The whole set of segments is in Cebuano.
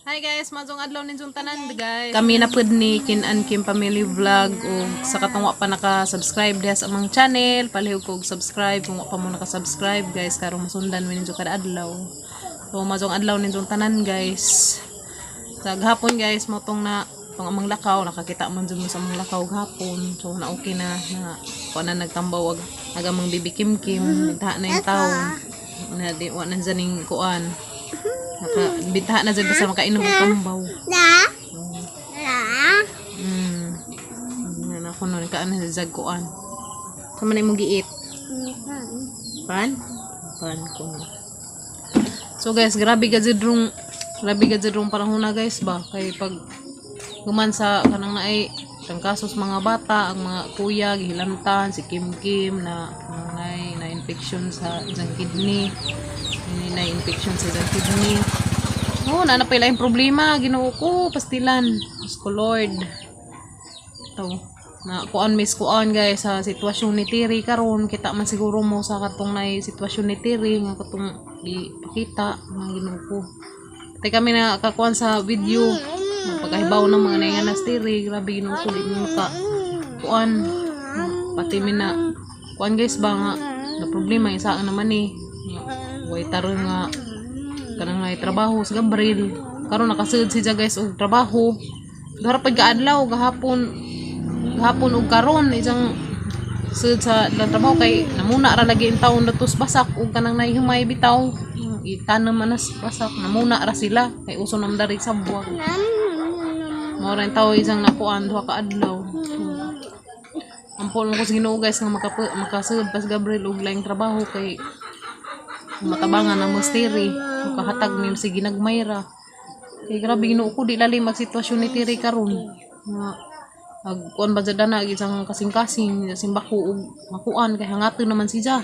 Hi guys, maayong adlaw ninyong tanan, guys. Kami na pud ni Kin-an Kim Family Vlog ug sa katong wa pa naka-subscribe diha sa among channel, palihog ko og subscribe kung wa pa mo naka-subscribe, guys, karon masundan mi ninyo kada adlaw. So maayong adlaw ninyong tanan, guys. Sa gahapon, guys, mo tong na tong among lakaw, nakakita man jud mo sa among lakaw gahapon. So na okay na na kuan na nagtambaw ag ag among bibi Kim Kim, bintaha na yung taon. Na di wa na dyan ning kuan. Naka bintaha na dyan basta makainom og tambaw. Na. Na. Na ako nun kaan na sa kuan. Sa man imong giit? Pan? Pan ko. So guys, grabe gud rong panahon na, guys, ba kay pag guman sa kanang naay kang kasos mga bata, ang mga kuya gihilantan si Kim Kim na kanang naay na infection sa isang kidney. Ini na infection sa isang kidney. Oh, na na pa yung problema, Ginoo ko, pastilan. Diyos ko Lord. Ito, na kuan miss kuan, guys, sa sitwasyon ni Tiri karon. Kita man siguro mo sa katong nay sitwasyon ni Tiri nga katong gipakita nga, Ginoo ko. Tay kami na kakuan sa video nga pagkahibaw ng mga naingan na Tiri, grabe, Ginoo ko, di mo ka kuan, pati mi na kuan, guys, ba nga na problema isa naman eh way taron nga kanang nay trabaho sa Gabriel. Karon nakasud siya, guys, og trabaho duha pa kaadlaw, gahapon gahapon og karon isang sud sa ilang trabaho kay namuna ra lagi in taon datos basak ug kanang nahihumay bitaw itanom man nas basak, namuna ra sila kay uso nam dari sa buwag mao ra tao isang nakuan duha ka adlaw. So, ampo mo ko sa Ginoo, guys, nga makasud pas Gabriel og laing trabaho kay matabangan ang misteri, makahatag mi si ginagmay ra. Kay grabe, Ginoo ko, di lalim mag sitwasyon ni Tiri karon nga ag kuan ba jud na isang kasing-kasing simbako og makuan kay hangaton naman siya.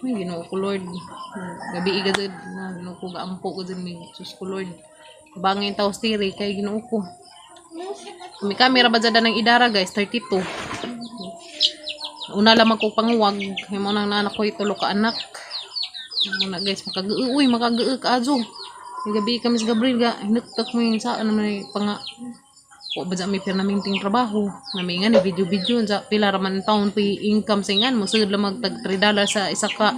May Ginoo ko Lord, gabi ga jud na, Ginoo ko, gaampo ko jud mi. Sus ko Lord, bangin taw Tiri kay Ginoo ko. Kami kami ra ba jud ng idara, guys, 32. Una lamang ko panguwag kay mo nang naanak ko tulo ka anak. Mo na, guys, makag uy, makag ka ajo. Kay gabi kami sa Gabriel ga hinuktak mo yung sa ano man panga wa ba may permanenteng trabaho na may nga ni video video sa pila ra man taon pi income sa ingan mo sud lang magtag $3 sa isa ka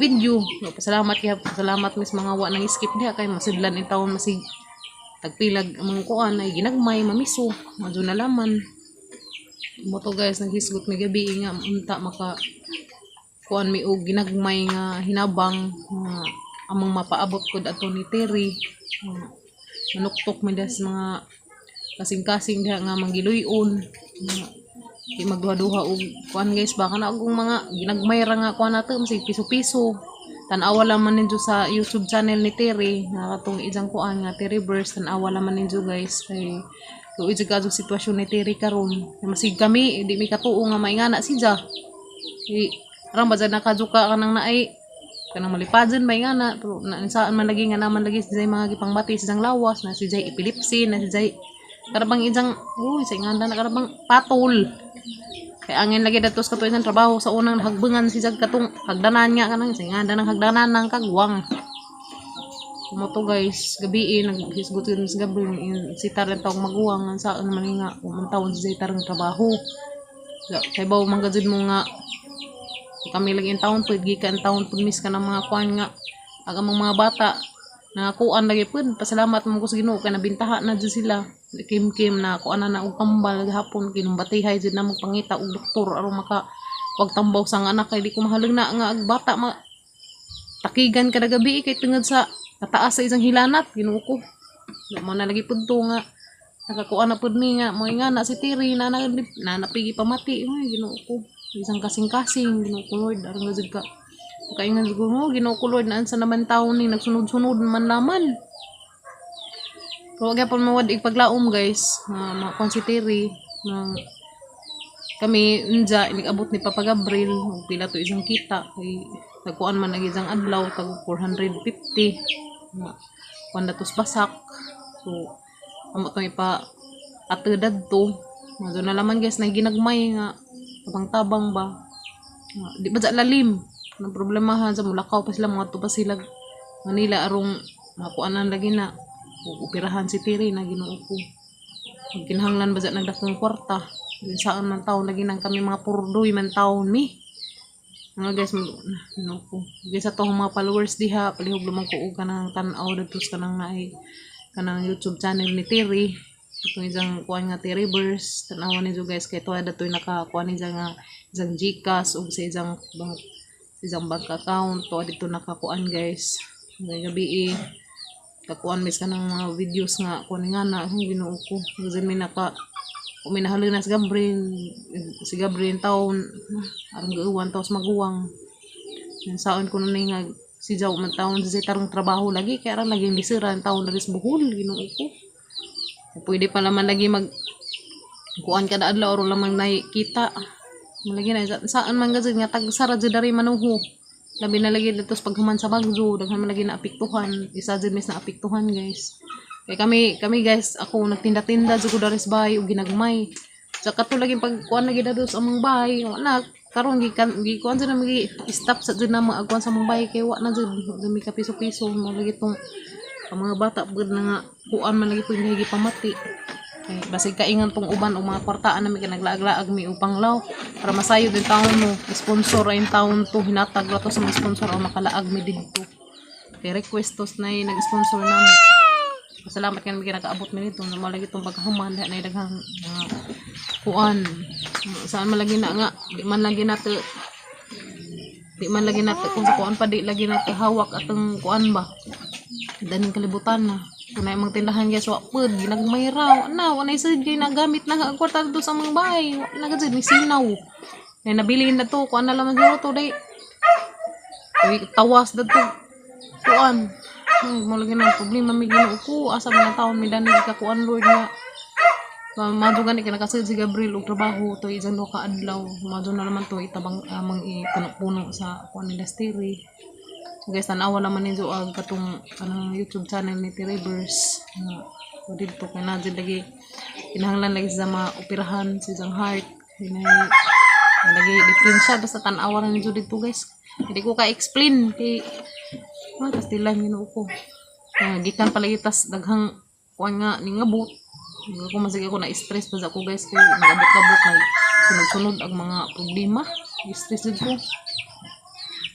video. No, pasalamat kaya pasalamat mis mga wa nang skip diha kay masudlan in taon masig tagpilag ang mga kuan ay ginagmay mamiso madyo na laman mo to, guys. Naghisgot mi gabi nga unta maka kuan mi og ginagmay nga hinabang nga among mapaabot kod ato ni Terry. Manuktok mi das mga kasing-kasing diha nga manggiluyon nga di magduha-duha og kuan, guys, baka na og mga ginagmay ra nga kuan nato masig piso-piso. Tan-awa lang man ninyo sa YouTube channel ni Terry nga katong ijang kuan nga Terry Verse. Tan-awa lang man ninyo, guys, kay luoy jud kaadto sitwasyon ni Terry karon. Masig kami di mi katuo nga maingana siya. Di arang ba dyan nakajuka ka nang naay kanang malipadon ba nga na, pero na saan man lagi nga naman lagi si Jay mga gipangbati sa isang lawas na si Jay epilepsy na si Jay karabang ijang uy sa inganda na karabang patol kay angin lagi datos kato isang trabaho sa unang hagbengan si Jag katong hagdanan nga kanang sa inganda ng hagdanan ng kagwang kumoto. Guys, gabi eh, naghisgot yun sa gabi si taran tawag maguwang ang saan man nga umantawon si Jay tarang trabaho kay bawo man gajud mo nga kami lagi in taon pud gikan taon pud miss ka ng mga kuan nga ang among mga bata nakakuan lagi pud. Pasalamat mo ko sa Ginoo kay nabintaha na jud sila. Kim Kim na kuan na na og tambal gahapon, kinumbatihay jud na magpangita og doktor aron maka wag tambaw sa nga anak kay di ko mahalang na nga ag bata ma takigan kada gabi kay tungod sa kataas sa isang hilanat. Ginoo ko, di mo na lagi pud to nga nakakuan na pud mi nga mo nga na si Tiri na na, na napigi pamati. Uy, Ginoo ko, isang kasing-kasing. Ginoo ko Lord, aron nga jud ka makaingan jud ko mo. Ginoo ko Lord, naan sa naman taon ni nagsunod-sunod man laman. Pero wag gyapon mawad igpaglaom, guys, nga makuan si Tiri nga kami unja inigabot ni Papa Gabriel og pila to isang kita kay tagkuan man ang isang adlaw tag 450 nga kuan datos basak. So amo tong ipa atedad to. Medyo na laman, guys, na ginagmay nga tabang-tabang ba. Nga, di ba dya lalim ng problemahan sa mulakaw pa sila mga pa sila Manila arong makuanan lagi na. Ug operahan si Terry na, Ginoo ko. Magkinahanglan ba sa nagdakong kwarta. Dun saan man taon lagi nang kami mga purdoy man taon mi. Mga guys, no ko. Guys, sa tohong mga followers diha, palihog lumang ko og kanang tan-aw didto sa kanang naay kanang YouTube channel ni Terry. Itong isang kuan nga Terry Verse. Tan-awan ninyo, guys, kay tuwa datoy nakakuan ni nga isang GCash ug sa isang bank account. Tuwa dito nakakuan, guys. Ngay gabi eh, kakuan mis kanang mga videos nga kuan nga na ang Ginoo ko. Kasi may naka kung may nahalo na si Gabriel taon aron gauwan taos maguwang. Yan saon ko na nga si Jaw man taon sa tarong trabaho lagi kaya ra lagi lisira ang taon na sa Bohol, Ginoo ko. Pwede pa naman lagi mag kuan kada adlaw oro lamang nakita. Malagi na saan man gazid nga tagsara jud dari manuho. Labi na lagi dito sa paghuman sa bagyo, daghan man lagi na apektuhan. Isa jud mis na apektuhan, guys. Kay kami kami guys, ako nagtinda-tinda jud ko dari sa bahay ug ginagmay. Sa kato lagi pag kuan lagi dado sa among bahay, wa na karon gi kuan jud na magi stop sa jud na mga kuan sa among bahay kay wa na jud jud mi ka piso-piso mo lagi tong ang mga bata pud na nga kuan man lagi pud nga pamati. Kay basig kaingan tong uban og mga kwartaan nami kay naglaag-laag mi upang law para masayod din taon mo sponsor ay taon to hinatag ra to sa mga sponsor o makalaag mi didto kay request tos na nag-sponsor namo. Salamat kay mi nakaabot mi nito na lagi tong pagkahuman na daghang mga kuan saan man lagi na nga di man lagi nato kung sa kuan pa di lagi nato hawak atong kuan ba daning kalibutan na kung na imong tindahan, guys, wa pud ginagmay ra wa na wa na isud kay nagamit na ang kwarta dito sa mga bahay wa na gud ni sinaw na nabilin na to kuan na lamang siguro to day. Uy, tawas dadto kuan. Ay, mo lagi na problema mi, Ginoo ko, asa man ang taon mi dani ka kuan, Lord, nga madyo gani ka nakasulod si Gabriel og trabaho to isang duha ka adlaw madyo na naman to itabang amang ipuno-puno sa kuan nila steri. So guys, tanawa naman ninyo ang katong kanang YouTube channel ni T-Rivers nga o didto kay na dyan lagi kinahanglan lagi sa mga operahan sa isang heart kay na lagi diferensya. Basta tanawa na ninyo dito, guys, hindi ko ka-explain kay mga pastilan, Ginoo ko. Kaya gikan palagi tas daghang kuan nga ningabot. Hindi ko masige ako na stress pa sa ako, guys, kay nagabot-abot nag sunod-sunod ang mga problema. Stress jud ko.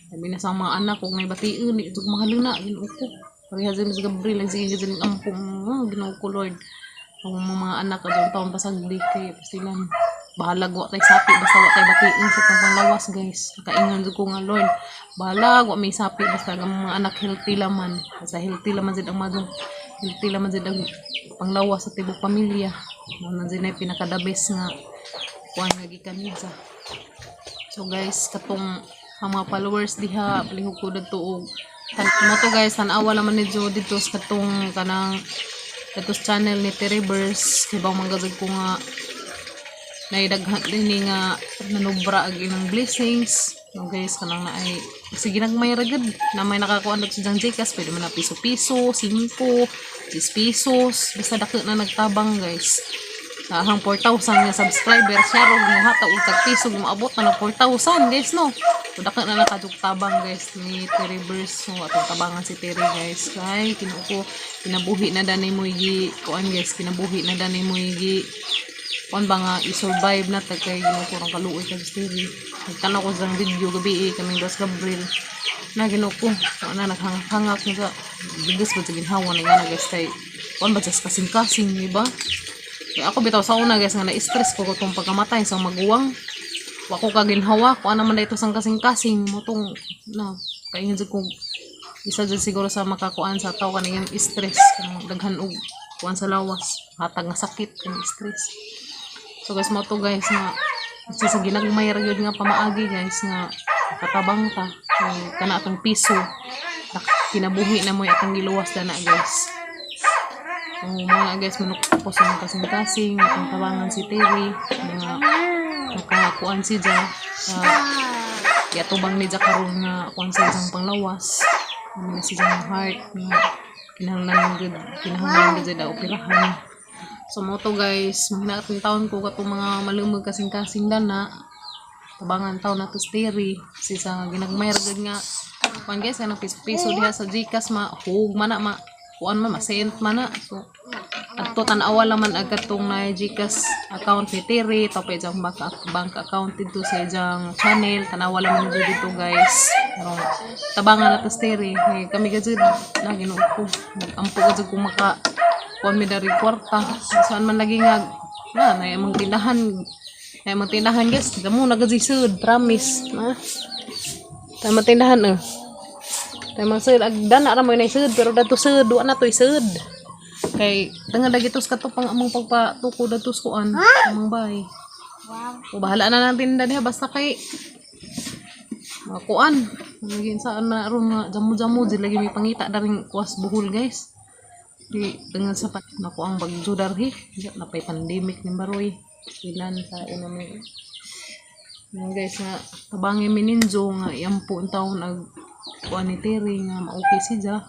Sabi na sa mga anak kung may bation, di ito mahalina, Ginoo ko. Pareha dyan si Gabriel, ang sige dyan ampong, oh, Ginoo ko, Lord. Ang mga anak adong taon pasagdi kay pastilan. Bahalag wa tay sapi basta wa tay bation sa tong panglawas, guys. Nakaingon jud ko nga, Lord. Bahalag wa may sapi basta ang mga anak healthy laman. Basta healthy laman jud ang madong healthy laman jud ang panglawas sa tibok pamilya. Mo na jud na pinaka the best nga kuan nga gikan niya. So guys, katong ang mga followers diha, palihog ko dadto og tan mo to, guys, tan-awa naman ni Joe dito sa katong kanang dito sa channel ni Teribers kay bang manggazag ko nga naidaghan din ni nga nanubra ang ilang blessings, no, guys, kanang naay sige nagmay ra gud na may nakakuan dito sa Jang GCash, pwede man na piso-piso, 5, 10 pesos, basta dako na nagtabang, guys. Nahang 4,000 nga subscriber siya rog mohatag og tag piso moabot na ng 4,000, guys, no. So dako na nakadug tabang, guys, ni Terry Verse. So atong tabangan si Terry, guys, kay kinuko kinabuhi na danay mo gi kuan, guys, kinabuhi na danay mo gi kuan ba nga i-survive na ta kay Ginoo ko rong kaluoy kay Terry. Nagtanaw ko sa video gabi eh, kaming dos Gabriel na, Ginoo ko, na naghangak-hangak na sa bigas ba sa ginhawa na nga na, guys, kay kuan ba sa kasing-kasing, di ba? Kaya ako bitaw sa una, guys, nga na-stress ko itong pagkamatay sa maguwang. Wa ko kaginhawa, kuan naman dito sang kasing-kasing mo tong na kaingon jud kong isa jud siguro sa makakuan sa tao kaning stress kanang daghan og kuan sa lawas hatag nga sakit kanang stress. So guys, mo to, guys, nga kasi sa ginagmay ra gyud nga pamaagi, guys, nga katabang ta kay kana atong piso kinabuhi na mo'y atong giluwas na, guys. Oh, mga guys, manok ko sa mga kasing-kasing, atong tabangan si Terry, mga makakuan si Ja, yatubang ni Ja karon nga kuan sa isang panglawas. Kami na si Jang heart nga kinahanglan gud daw operahan. So mo to, guys, mahina taon ko katong mga malumog kasing-kasing dana. Tabangan taon nato si Terry si sa ginagmay ra gud nga kuan, guys, kanang piso-piso diha sa GCash ma hug man na ma kuan man, ma-sent man na. So adto tan-awa laman agad tong na GCash account ni Terry, tapos ijang bank account dito sa ijang channel, tanawa laman ninyo dito, guys. Karong tabangan na tas Terry, eh, kami gajud na, Ginoo ko. Nag-ampo gajud kung maka kuan mi dari kwarta. Saan man lagi nga na na imong tindahan. Na imong tindahan, guys, damo na gajud sud, promise. Na. Tama tindahan eh. Tama sud agdana ra mo na sud, pero dato sud wa na toy sud. Kay tanga lagi tos kato pang among pagpatuko dato sa kuan, among bay. Wow. O bahala na natin diha basta kay mga kuan. Lagi saan na ron nga jamo-jamo di lagi may pangita daring kuwas buhol, guys. Di tanga sa pat nako ang bagyo darhi. Di na pay pandemic ni baroy. Ilan sa una may nga guys nga tabangi mi ninjo nga iampo ang taon ag kuan ni Terry nga ma-okay siya.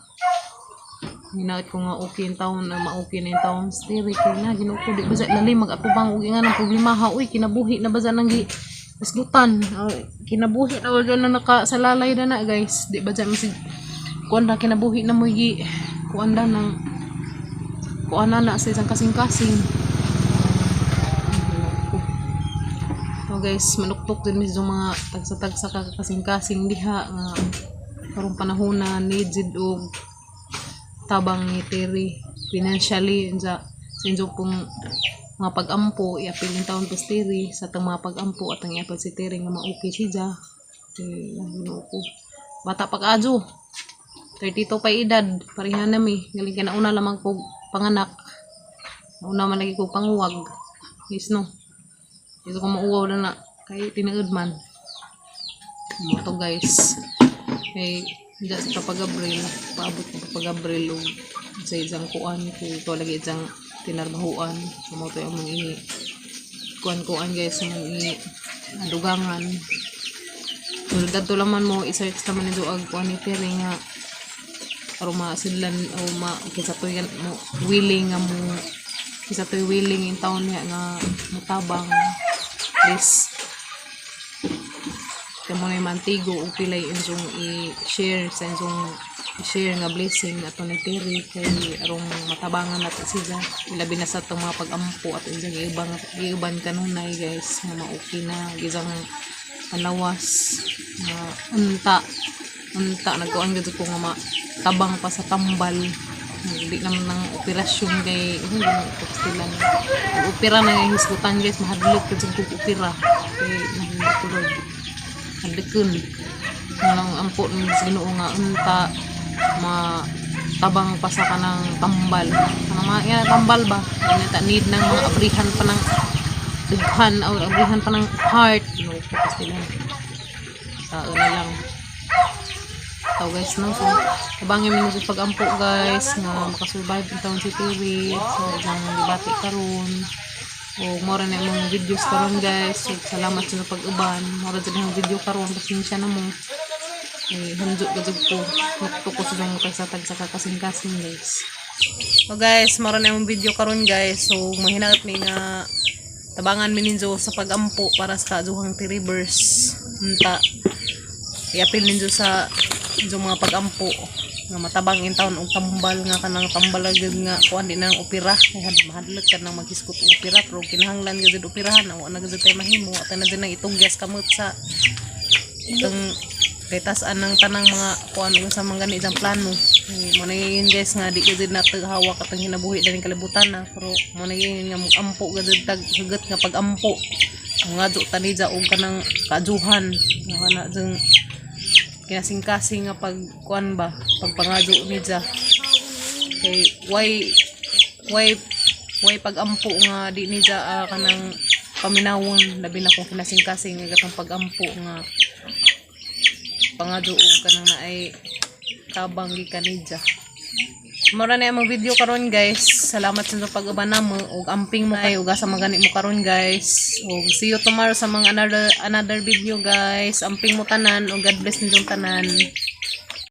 Hinaot ko nga okay ang taon na ma-okay na yung taon si Terry kay na, Ginoo ko, di ba sa lalim mag-atubang og nga ng problema ha, uy, kinabuhi na ba sa nang gi isgutan. Ay, kinabuhi na wala na nakasalalay na na, guys, di ba dyan masig kuan na kinabuhi na mo gi kuan na ng kuan na na sa isang kasing-kasing. So guys, manuktok din mismo mga tagsa-tagsa ka kasing-kasing diha nga karong panahon na need jud og tabang ni Terry financially sa inyo pong mga pag-ampo, iapil yung taon pa si Terry sa atang mga pag-ampo at ang iapil si Terry nga ma-okay siya. Eh, Ginoo ko, bata pa kaadyo, 32 pa edad, pareha na mi galing kay nauna lamang ko panganak, nauna man lagi ko panguwag, yes, no, dito ko mauwaw na na kay tinuod man mo to, guys. Kay diya sa Papa Gabriel, paabot ko Papa Gabriel og sa isang kuan kay ito lagi isang tinarbahuan. So mo to among ini kuan kuan, guys, among ini adugangan. So dadto laman mo i-search naman nito ag kuan ni Terry nga aron masidlan o ma kinsa toy mo willing nga mo kinsa toy willing in town niya nga mutabang. Please kamo na yung mantigo o pilay inyong i-share sa inyong i-share nga blessing ato ni Terry kay arong matabangan nato siya, ilabi na sa atong mga pag-ampo at inyong giuban giuban kanunay, guys, nga ma-okay na gisang palawas nga unta unta nagkuan gud ko nga matabang pa sa tambal. Hindi naman ng operasyon kay hindi naman sila opera na hisgutan, guys, mahadlok gud kog opera kay nahimutulog hadlokon nga lang ampo ng Ginoo nga unta matabang pa sa kanang tambal, kanang mga nga tambal ba ta need ng mga abrihan pa ng dughan o abrihan pa ng heart no ko sila sa na lang. So guys, no, so tabangin mi sa pag-ampo, guys, nga makasurvive ang taon si Terry so isang gibati karon o mora na imong videos karon, guys. So salamat sa pag-uban, mora jud ang video karon, pasensya na mo eh, hanjo gajud ko, nukto ko sa mga tagsa-tagsa kasing-kasing, guys. So guys, mora na imong video karon, guys. So mahinaot mi nga tabangan mi ninyo sa pag-ampo para sa kaduhang Tiribers. Unta iapil ninyo sa inyong mga pag-ampo nga matabang in taon og tambal nga kanang tambal gyud nga kuan di nang opera kay mahadlok ka nang maghisgot og opera, pero kinahanglan gyud operahan, wa na gyud tay mahimo at na din nang itugyas kamot sa itong kay tas-an ng tanang mga kuan ug sa mga gani diyang plano. Eh, mo na yun, guys, nga di gyud nato hawak atong kinabuhi daling kalibutan na, pero mo na yun nga mag-ampo gyud tag hugot nga pag-ampo nga do tanija og kanang kajuhan nga kana jung kinasingkasing nga pag kuan ba pagpangadyo nija kay why pag-ampo nga di nija kanang paminawon, labi na kung kinasingkasing nga gatong pag-ampo nga pangadyo og kanang naay tabang gikan nija. Mura na among video karon, guys. Salamat sa inyong pag-uban namo ug amping mo kayo ug asa magani mo karon, guys. Ug see you tomorrow sa mga another another video, guys. Amping mo tanan ug God bless ninyong tanan.